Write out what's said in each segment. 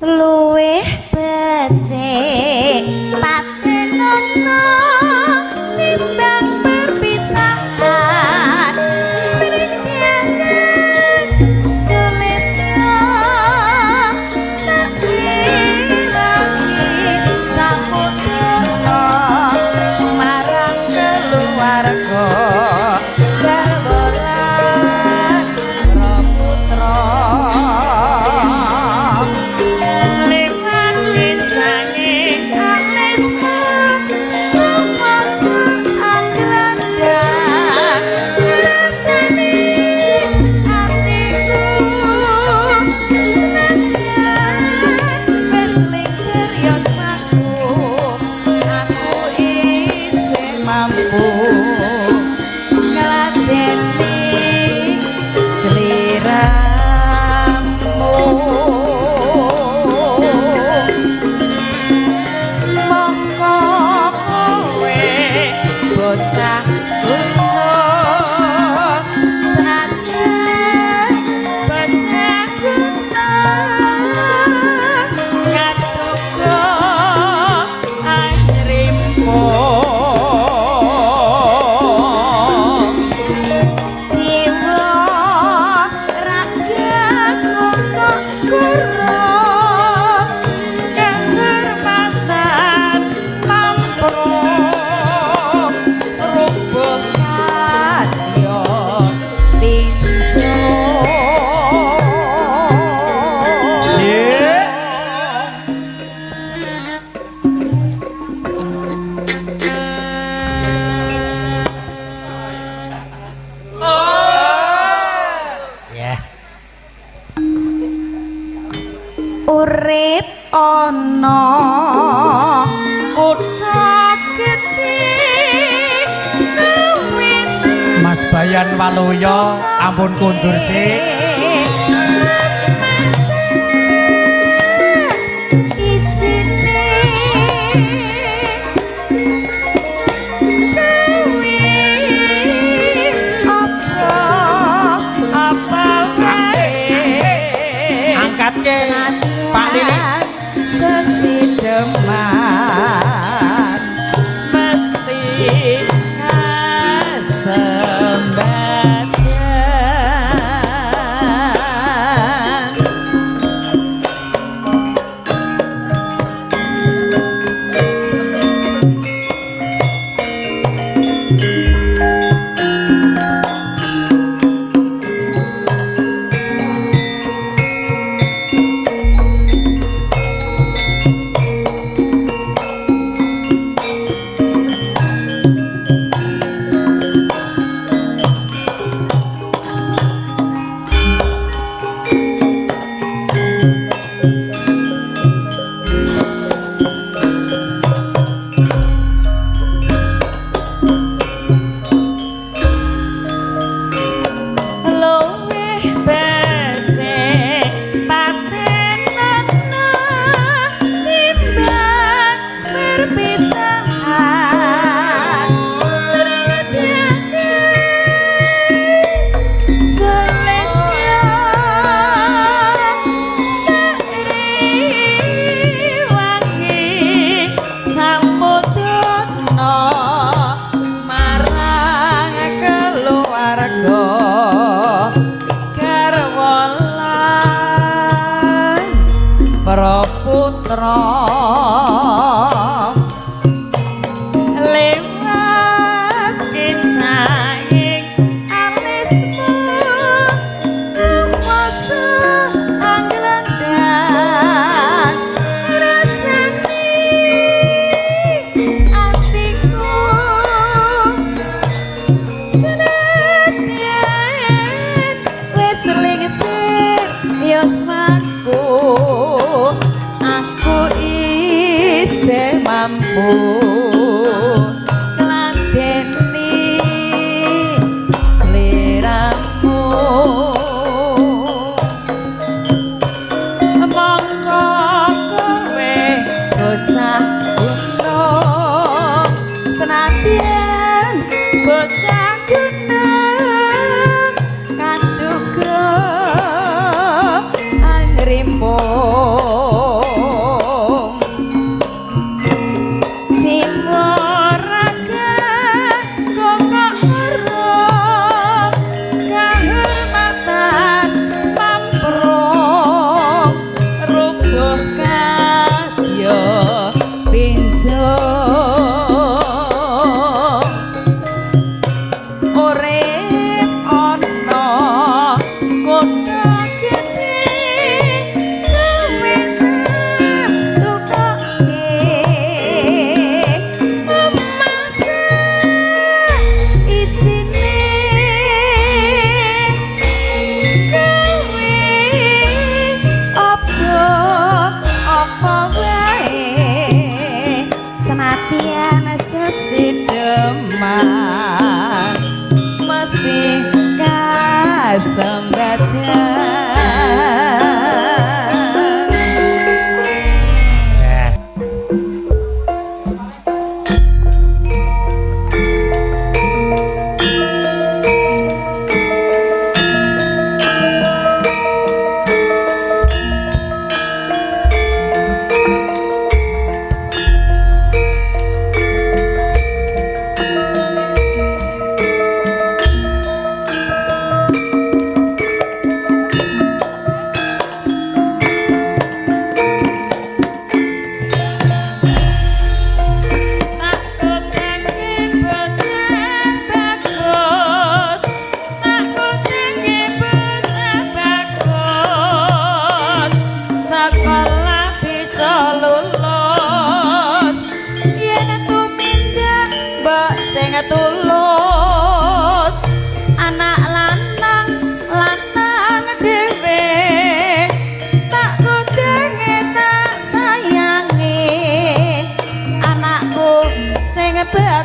Luwih becik patenono timbang perpisahan. Pringyangan sulistya tak ilangi samudana marang keluarga garwa lan putra. Liwat kencange alismu Rumasa anggrandang rasane atiku senadyan wis lingsir yuswaku aku isih mampu ngladeni sliramu. Mongko kowe bocah gunung Senadyan bocah gunung katuko angrimpo. Jiwa raga kok kurang Kehormatan mampu rubuh kadya tinju. Nggih. Ya. Urip ana kutha gedhe kuwi Mas Bayan Waluyo ampun kondur sik. Isine kuwi apa apa wae Angkatke Pak Lili. Sesideman mesti kasembatan. Luwih becik patenana timbang perpisahan. Sulistya tak rewangi samudana marang keluarga garwa lan para putra. Lewat kencaing Alismu rumasa anglandang rasane atiku senadyan wis lingsir yuswaku aku isih mampu ngladeni sliramu. Mongko kowe Bocah gunung senadyan bocah gunung kanduga angrimpo.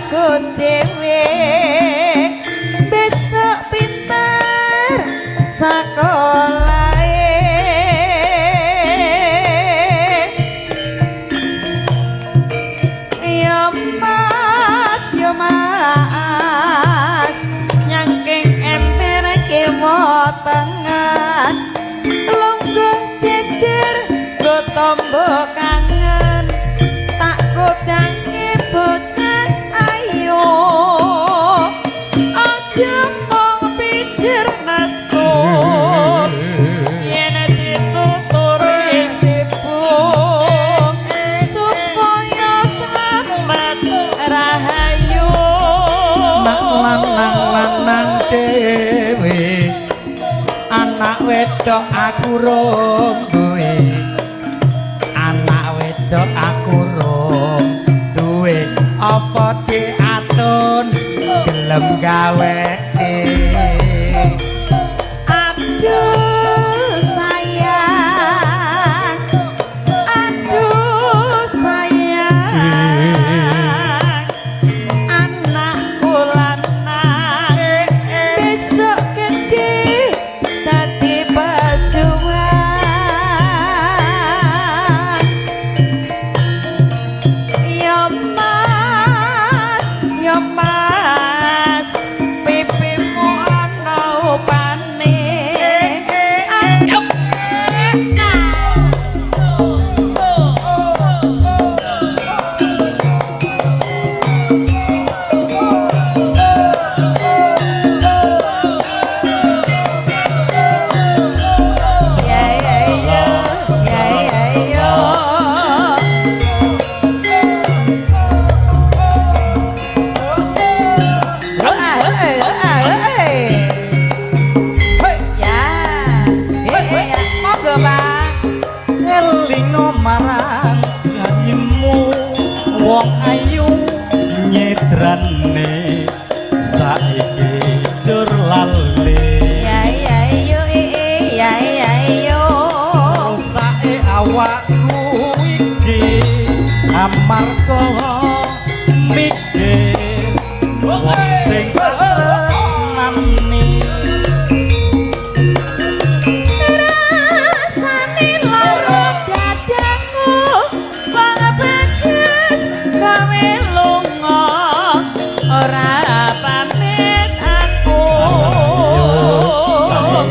bagus dhewe, besok pinter sekolahe. Ya Mas, ya Mas, nyangking ember kewa tengen, lungguh jejer go tombo kangen, tak kodange bocah ayo, aja mung pijer nesu yen dituturi sibuk supaya slamet rahayu. Nak lanang lanang dhewe, anak wedok aku rong duwe, anak wedok aku rong duwe, apa diatun gelem gaweke. Aduh sayang, aduh sayang, anakku lanang besok gede dadi pejuang. Ya Mas, ya Mas, pipimu ana upane. Ya ya ya ya ya ya. Ah, eh, ah, eh. Ya. Eh, eh, ya. Monggo, Pak. Elingo marang sayimu wong ayu nyedrane saiki jur lali. Ya ya yo eh eh ya ya yo. Rusake awakku iki amarga mikir wong sing tresnani. Rasane lara dadaku, wong bagus gawe lunga ora pamit aku.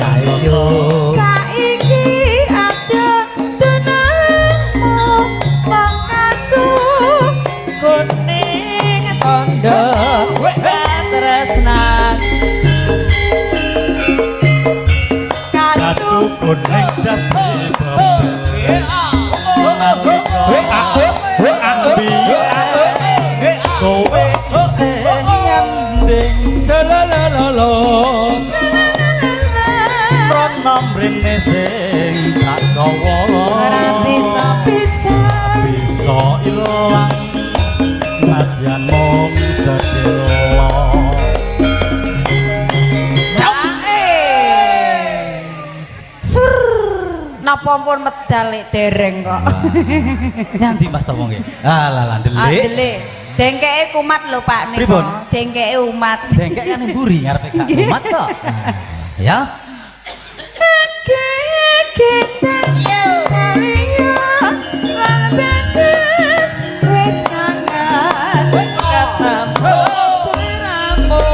Ayo. Saiki ada tenangmu mong kacu Kuning tondo katresnan, kacu Kacu kuning dadi bebek biyen kowe isih nyanding Selalalalo. rono mrene sing tak gawa ora bisa bisa bisa ilang nadyan mung sedelo. Sur napa pun medal lek dereng kok. Nyanti Mas Tomo nggih. Alah lah Ah, ndelik. delik. Dengkeke kumat lho Pak niku. Pripun? Dengkeke umat. Dengkek kan mburi ngarepe gak kumat kok. Nah, ya. Wis kangen ketemu sliramu.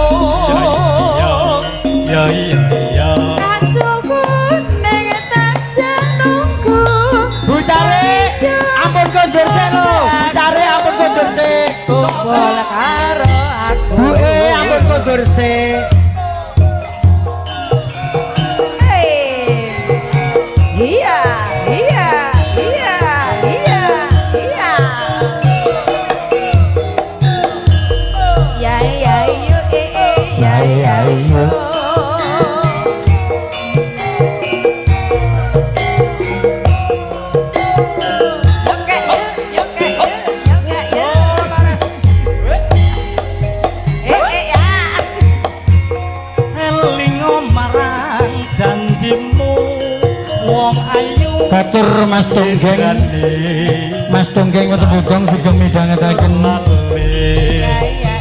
Ya iya iya. Kacu kuning tajam nunggu. Bucare ampun kondur sik lho. Bucare ampun kondur sik. Kumpul karo aku. Buke ampun kondur sik. Hey. Iya, iya, iya, iya, iya. Ya ya yo eh eh ya ya yo. Yo kek yo, yo kek yo, yo kek yo. Eh eh ya. Elingo marang janjimu wong ayu. Katur Mas Tunggeng, Mas Mas Tunggeng wonten Bugong sugeng midhangetaken lali. Ya ya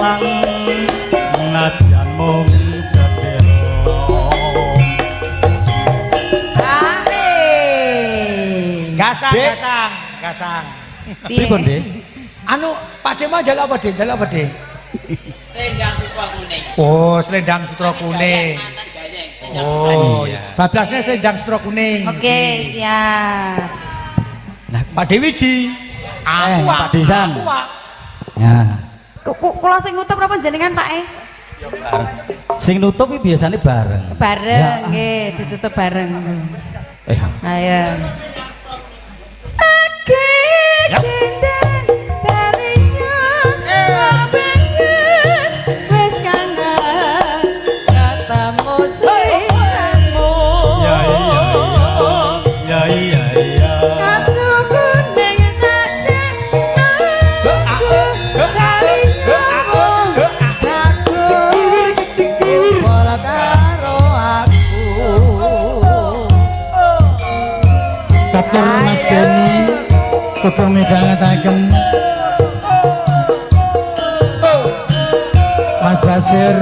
Ilang najan mung sedelo. Ae. Gasang, Dek. gasang, gasang. Piye? Pripun, Dik? Anu, Pak De mau njaluk apa, De? Njaluk apa, De? Selendang sutra kuning. Oh, selendang sutra kuning. Mantan gayeng. Oh, Iya. bablasnya selendang sutra kuning. Oke, siap. Nah, Pak Dewi Ji. Aku, Pak Desan. Aku, ah. Ya. Kula sing nutup napa jenengan, Pak e? Sing nutup iki biasane bareng. Bareng nggih, ditutup bareng. Eh, Ayo. Ake kinten balinya bagus wis kangen ketemu sliramu. Ya iya iya. Ya iya iya. Katsu kuning najen nunggu balinya bagus bola karo aku. Dr. Mas Beni kudu midhangetaken Mas Basir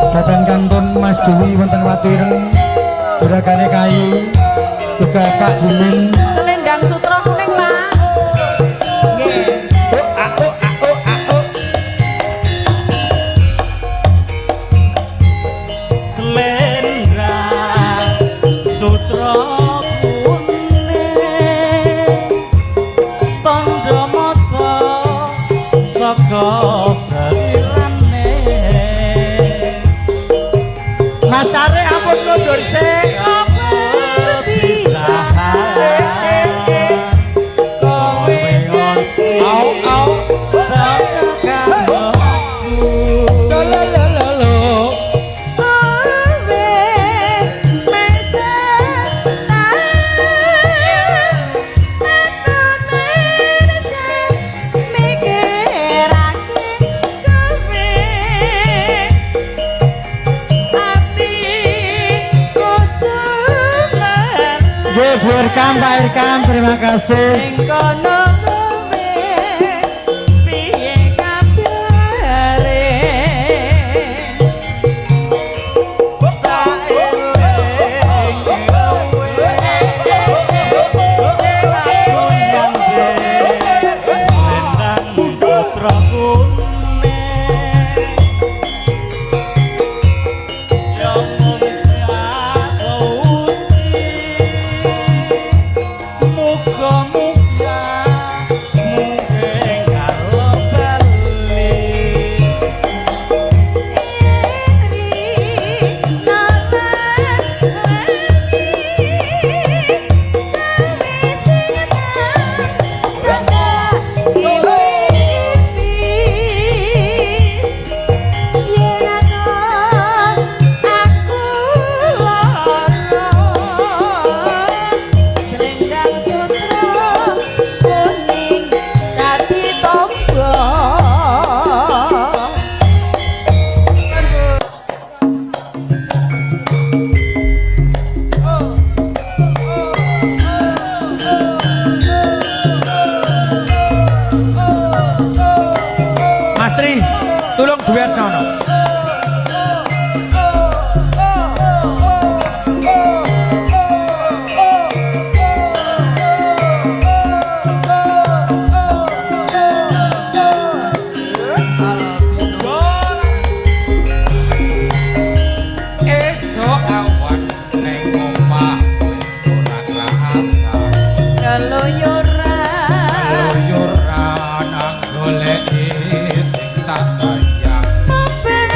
dhateng kantun Mas Dwi wonten Watu Ireng juragane kayu juga Pak Gumin. Selendang sutra kuning, Pak. Nggih. Oh, ah, oh, ah, oh, ah, oh. Selendang sutra kuning tandha mata saka selirane. Mas Are ampun mundur sik. Kowe Au, au. Saka aku. Sololololo. Wis meseta mikirake kowe ati kusumelang. Nggih, Bu Irkam, Pak Irkam, terima kasih. Ing kono kowe piye kabare? Tak eling kowe aku nyandeng selendang sutra kuning ya mung jauhi muga-muga mungkin karo bali. Selendang sutra kuning dadi tombo. Mas Tri, tolong duet nono. Esok awan neng omah ora krasa. Keluyuran. Keluyuran nang goleki sing tak sayang. Mubeng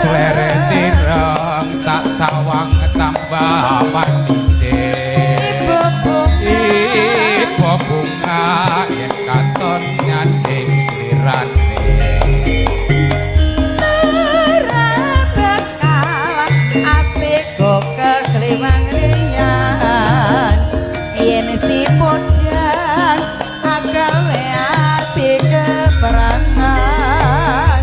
Sleret ireng tak sawang tambah manise. Ibu bunga. Ibu bunga yen katon nyanding slirane. Ora bakal atiku kekliwang riyan yen si podang agawe ati keperangan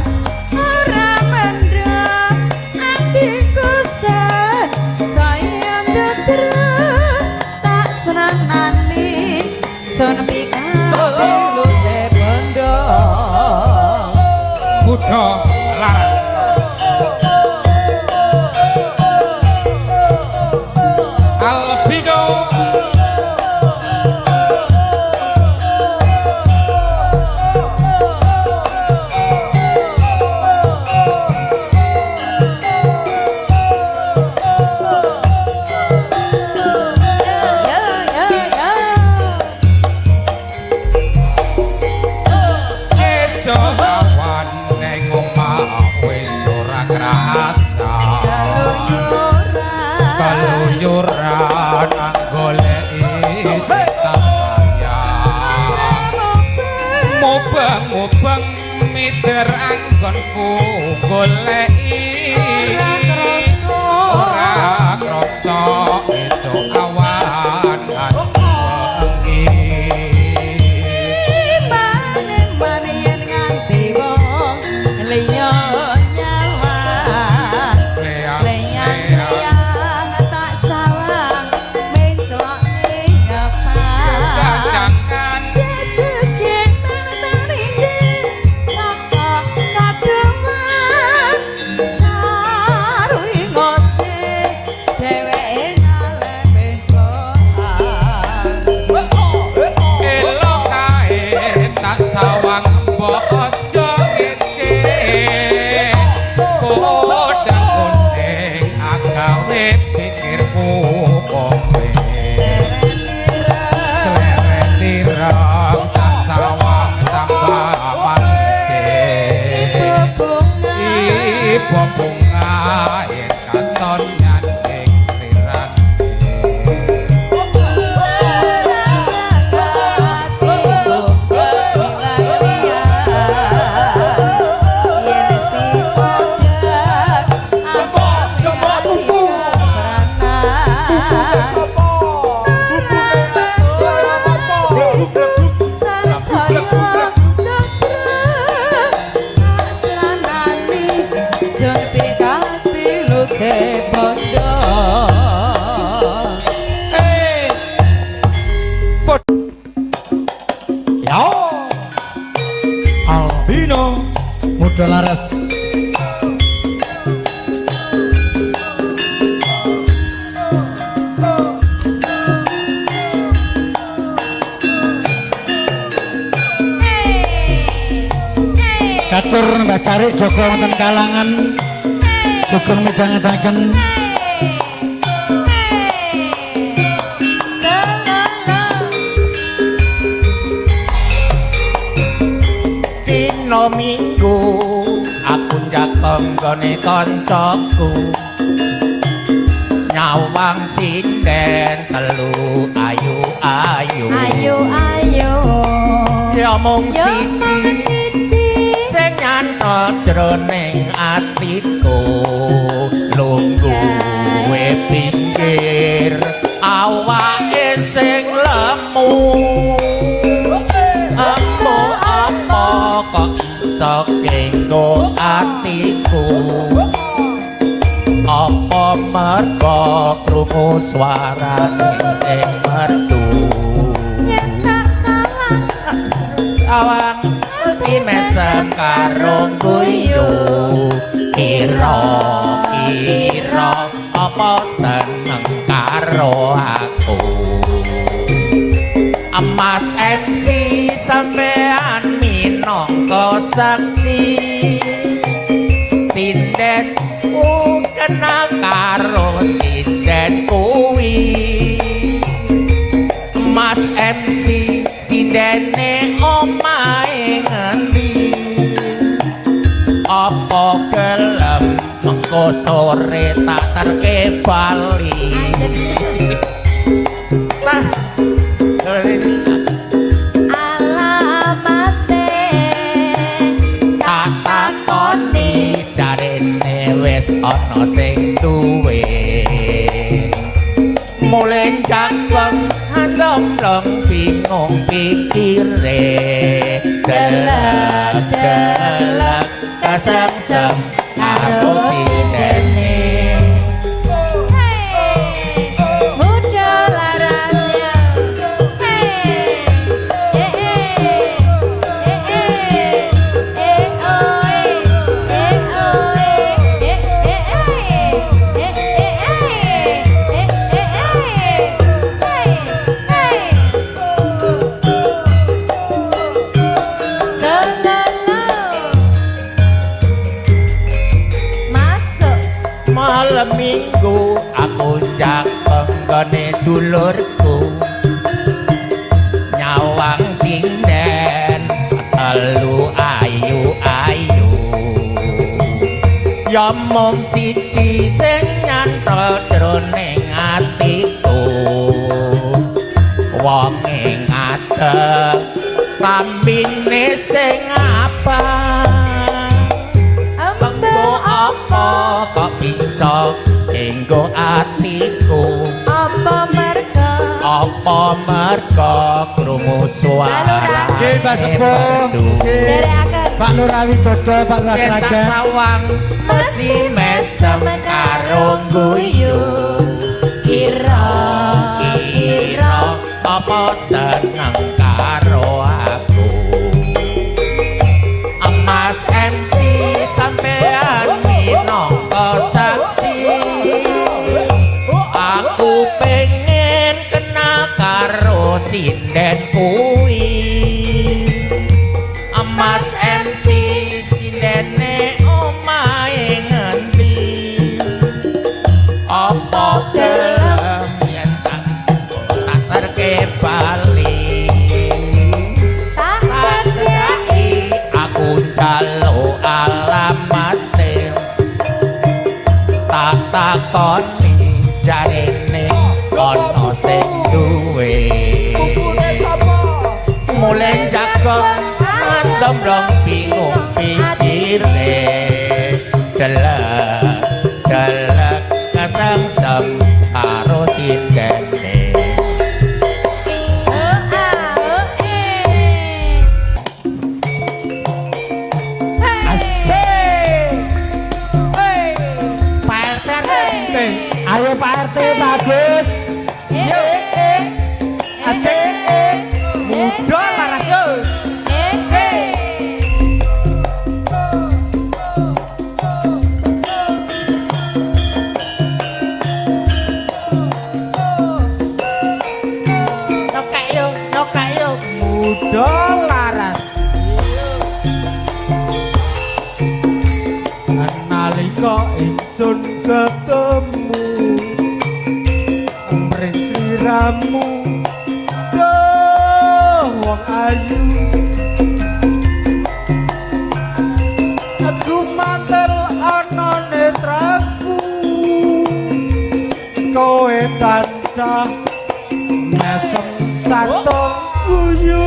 ora mendem atiku sen sayang tetrek tak senanani sun pikate lute bondo. Kuda laras. Albino. Ya ya ya. Esuk awan ning omah wis ora krasa. Keluyuran anggoleki sayang. Mubeng-mubeng mider anggonku goleki. Ora krasa esuk awan wengi. Mane yen nganti wong liya nyawang. Leyang-leyang tak sawang menclok ning ngepan. Kacangan. Jejege taringgih saka kademan sarwi ngoceh dheweke ngalih menclokan. Elok kae tak sawang mbok aja ngece. Kodang kuning agawe pikirku kowe. Sleret ireng tak sawang tambah manise. Ibu bunga yen katon nyanding slirane. Bondo. Ya. Albino Muda Laras. Katur Mbak Carik Joko wonten kalangan sugeng midhangetaken. Dina Minggu aku njagong nggone kancaku nyawang sinden telu ayu-ayu. Ayo ayo. Ya mung Yo mung siji siji sing nyantot jroning atiku lungguhe pinggir awake sing lemu. Emu apa kok iso kenggo atiku? Apa mergo krungu suarane sing merdu? Yen tak salah awang mesti mesem karo guyu. Kira kira apa seneng karo aku? Mas MC sampean minangka saksi sinden kenal karo sinden kuwi. Mas MC sindene omahe ngendi? Apa gelem Engko sore tak terke bali. Tah. Alamate Tak takoni jarene wis ana sing duwe. Mulih jagong andomblong bingung pikire. Delek delek kesengsem karo sindene. Hey, muda larasnya. Hey, eh eh eh eh eh oh eh eh oh eh eh eh eh eh eh eh eh hey hey. Selalu masuk. Malam minggu aku jagong nggone dulurku, nyawang sinden telu ayu-ayu, ya mung siji sing nyantol jroning atiku. Wonge ngadeg klambine sing abang. Engko apa kok bisa enggo atiku? Apa merga? Apa merga krungu suara? Nggih, Pak Sepuh. Nggih. Nderekaken. Pak Lurah Widodo, Pak Lurah Cetak Sragen. sawang mesti mesem karo guyu. Kira Kira apa seneng karo aku? Mas MC sampean minangka saksi, aku pengen kenal karo sinden kuwi. Mas MC, sindene omahe ngendi? Apa gelem yen tak tak terke bali? Tak cedhaki. Aku njaluk alamate, tak takoni jarene ana sing duwe. Mulih jagong andomblong bingung pikire. Delek delek kesengsem karo sindene. Oh a oh e. Hey. Asik. Hey. Pak RT. Hey. Ayo Pak RT, Pak Agus. Eh, Yo. Asik. Muda laras yo. eh, eh. Nokak yo, nokak yo. Muda laras. Nalika ingsun ketemu mring sliramu, duh wong ayu, aku mantel ana netraku, kowe tansah mesem satung guyu.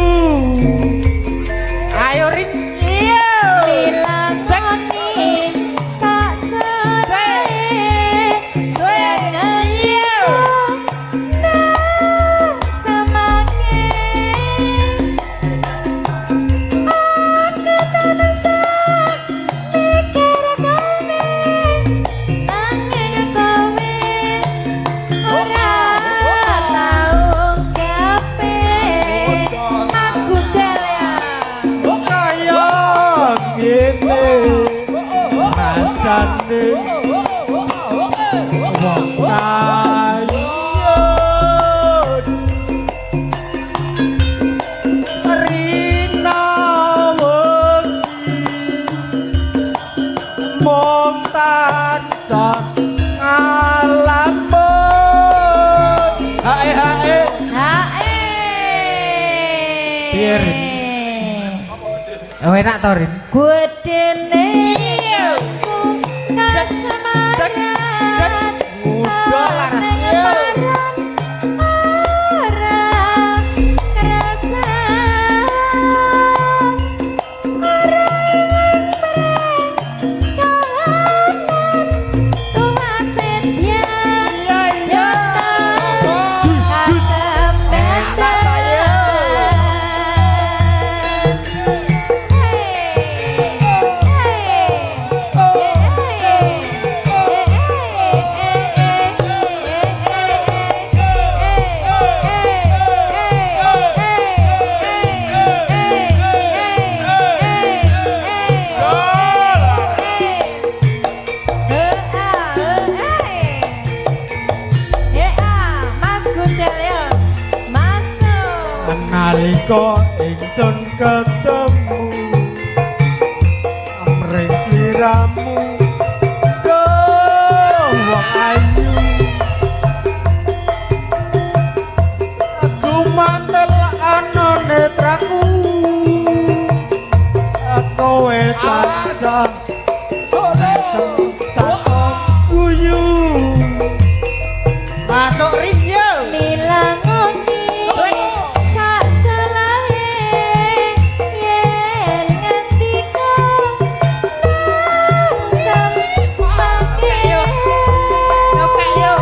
Ayo Rin. Iya. Dilakoni sak sore nang semake. Aku tansah mikir kowe, nanging kowe ora tau gape. Mas Gundel ya. Kaya ngene rasane wong kayu rina wengi mung tansah ngalamun. Hae hae. Hae. Piye, Rin? Oh, enak to, Rin. Gedene aku kasmaran. Tansah satu guyu. Masuk ring yo. Milangoni sak selahe yen ngendika nang sampake Oke yo.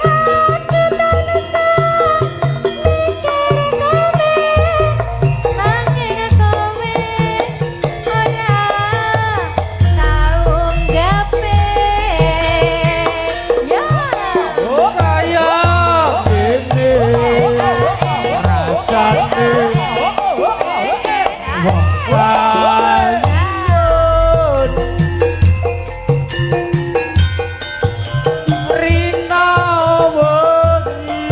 Aku tansah mikir kowe nanging kowe ora tau nggape ya. Kaya ngene rasane wong wayun. Rina wengi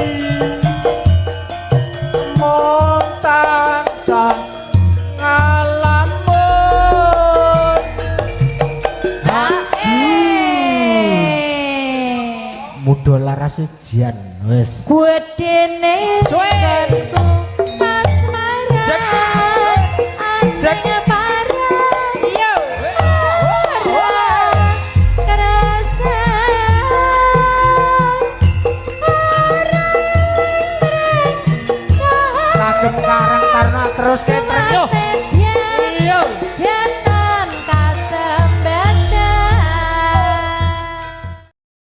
mung tansah ngalamun. Muda laras jian wis. Gedene kanku kasmaran asing parah ora kerasa ora Kagem Karang Taruna terus ketrek yo.